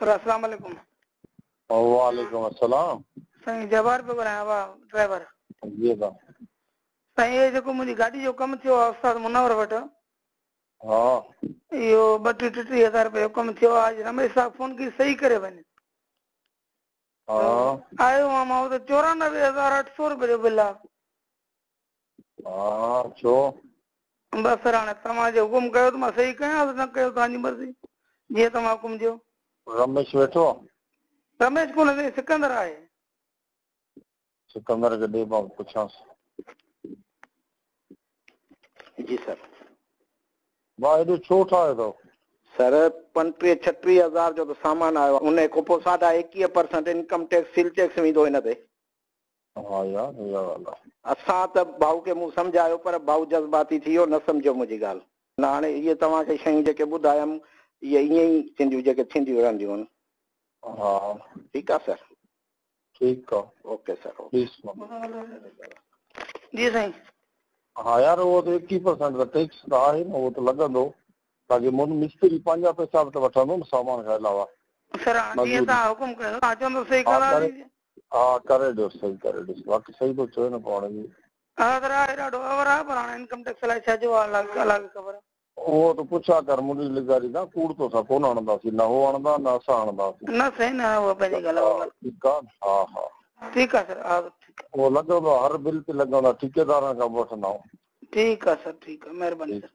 سر اسلام عليڪم. وعليڪم السلام. سائين جبار پيو ڳالهايان وا ڊرائيور. جي ادا. سائين اهي جيڪو منهنجي گاڏي جو ڪم ٿيو آهي استاد منور وٽ. ها. اهو ٻه ٽي ٽي ٽي هزار رپيا جو ڪم ٿيو آهي اڄ رميش صاحب فون ڪئي صحيح ڪري وڃ. ها. آيو آهيان مان اتي 94800 رپيا جو بل آهي. ها ڇو؟ بس سر هاڻي توهان جي حڪم ڪيو ته مان صحيح ڪيان نه ڪيو توهان جي مرضي جيئن توهان حڪم ڏيو. رميش ويٺو آ؟ رميش ڪونه سائين سڪندر آهي. سڪندر کي ڏي مان پڇانس. جي سر. ڀاء هيڏو ڇو ٺاهيو اٿو؟ سر 35 36 هزار جو ته سامان آيو آ ان کان پوء ساڍا 21 percent income tax sale tax ويندو هن تي. ها يار اها ڳالهه آ. اسان ته ڀائو کي مون سمجهايو پر ڀائو جذباتي ٿي ويو نه سمجهيو منهنجي ڳالهه. نه هاڻي اهي توهان کي شيون جيڪي ٻڌايم اهي ائين ئي ٿينديون جيڪي ٿينديون رهنديون آهن. ها. ٺيڪ آ سر. ٺيڪ آ. Okay sir okay. Please. جي سائين. ها يار اهو ته 21 پرسنٽ ته ٽيڪس ته آهي نه اهو ته لڳندو باقي مون مستري پنهنجا پئسا به ته وٺندو نه سامان کان علاوه. سر هاڻي جيئن مزوري. توهان حڪم ڪيو توهان چوندو صحيح ها ڪري ڪنداسين. ها ڪري ڏيوس صحيح ڪري ڏيوس باقي صحيح ٿو چوي نه پاڻ جي. ها سر آهي ڏاڍو اور آهي پر هاڻي انڪم ٽيڪس الائي ڇا جو آهي الله کي خبر. اهو ته پڇا ڪر منهنجي لغاري کان ڪوڙ توسان ڪونه هڻنداسين نه هو هڻندا نه اسان هڻنداسين. نه سائين نه اها پنهنجي ڳالهه آهي. ٺيڪ آهي ها ها. ٺيڪ آهي سر ها ٺيڪ آهي. اهو لڳندو آهي هر بل تي لڳندو آهي ٺيڪيدارن کان به وٺندا آهيون. ٺيڪ آهي سر ٺيڪ آهي مهرباني سر.